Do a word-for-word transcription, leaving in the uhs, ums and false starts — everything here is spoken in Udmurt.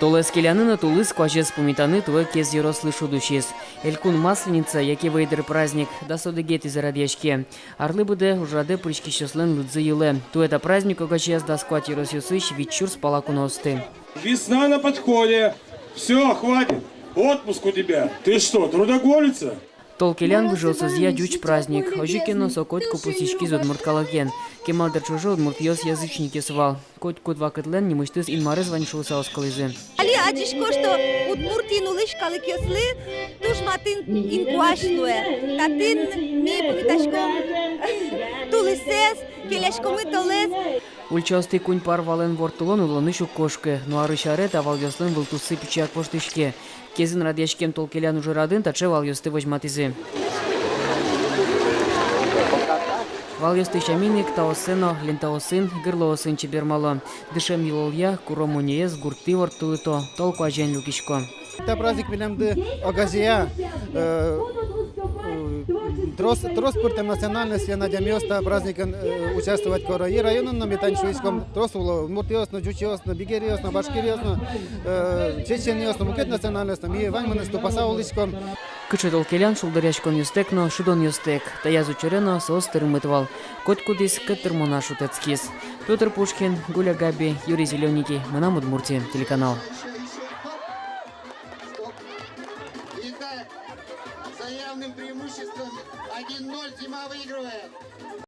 Толэз келяны но тулыс куазез пумитаны туэ Кез ёрослы шуд усиз. Элькун Масленица, яке вӧйдыр праздник, дас одӥгетӥзэ радъяське. Арлы быдэ ужрадэ пыриськисьёслэн лыдзы йылэ. Туэ та праздник огазеяз дас куать ёросъёсысь вить сюрс пала куноосты. Весна на подходе. Всё, хватит. Отпуск у тебя. Ты что, трудоголица? Тол келян выжыосызъя ӟуч праздник. Озьы ке но, со котьку пусйиськиз удмурт калыкен. Кемалдыр ӵоже удмуртъёс язычникъёс вал. Котькуд вакытлэн нимысьтыз инмарез вань шуыса оскылӥзы. Али адӟисько, что Удмуртиын улӥсь калыкъёслы туж матын инкуазь луэ. Татын ми пумитаськом тулысэз, келяськомы толэз. Ульчаостӥ куинь пар валэн ворттылон улонысь уг кошкы, но арысь аре та валъёслэн вылтуссы пичияк воштӥське. Кезын радъяськем тол келян ужрадын таӵе валъёсты возьматӥзы. Валъёсты сямен ик таоссэ но лентаосын, гырлоосын чебермало. Дышем йылолъя куро мунёез гурттӥ ворттылыто, тол куазен люкисько. Та праздник милемды огазея, э, э, трос, трос пӧртэм национальностьлэн адямиос та праздникын, э, участвовать каро. И районын но ми тань шуиськом, трос уло удмуртъёс но, ӟучъёс но, бигеръёс но, башкиръёс но, э, чеченъёс но, мукет национальность но, ми ваньмыныз тупаса улӥськом. Кыӵе тол келян шулдыръяськонъёстэк но шудонъёстэк, таяз учыре но соос тырмыт вал. Котькудӥз кӧт тырмоназ шутэтскиз. Пётр Пушкин, Гуля Габи, Юрий Зелёники, «Мынам Удмуртие» телеканал.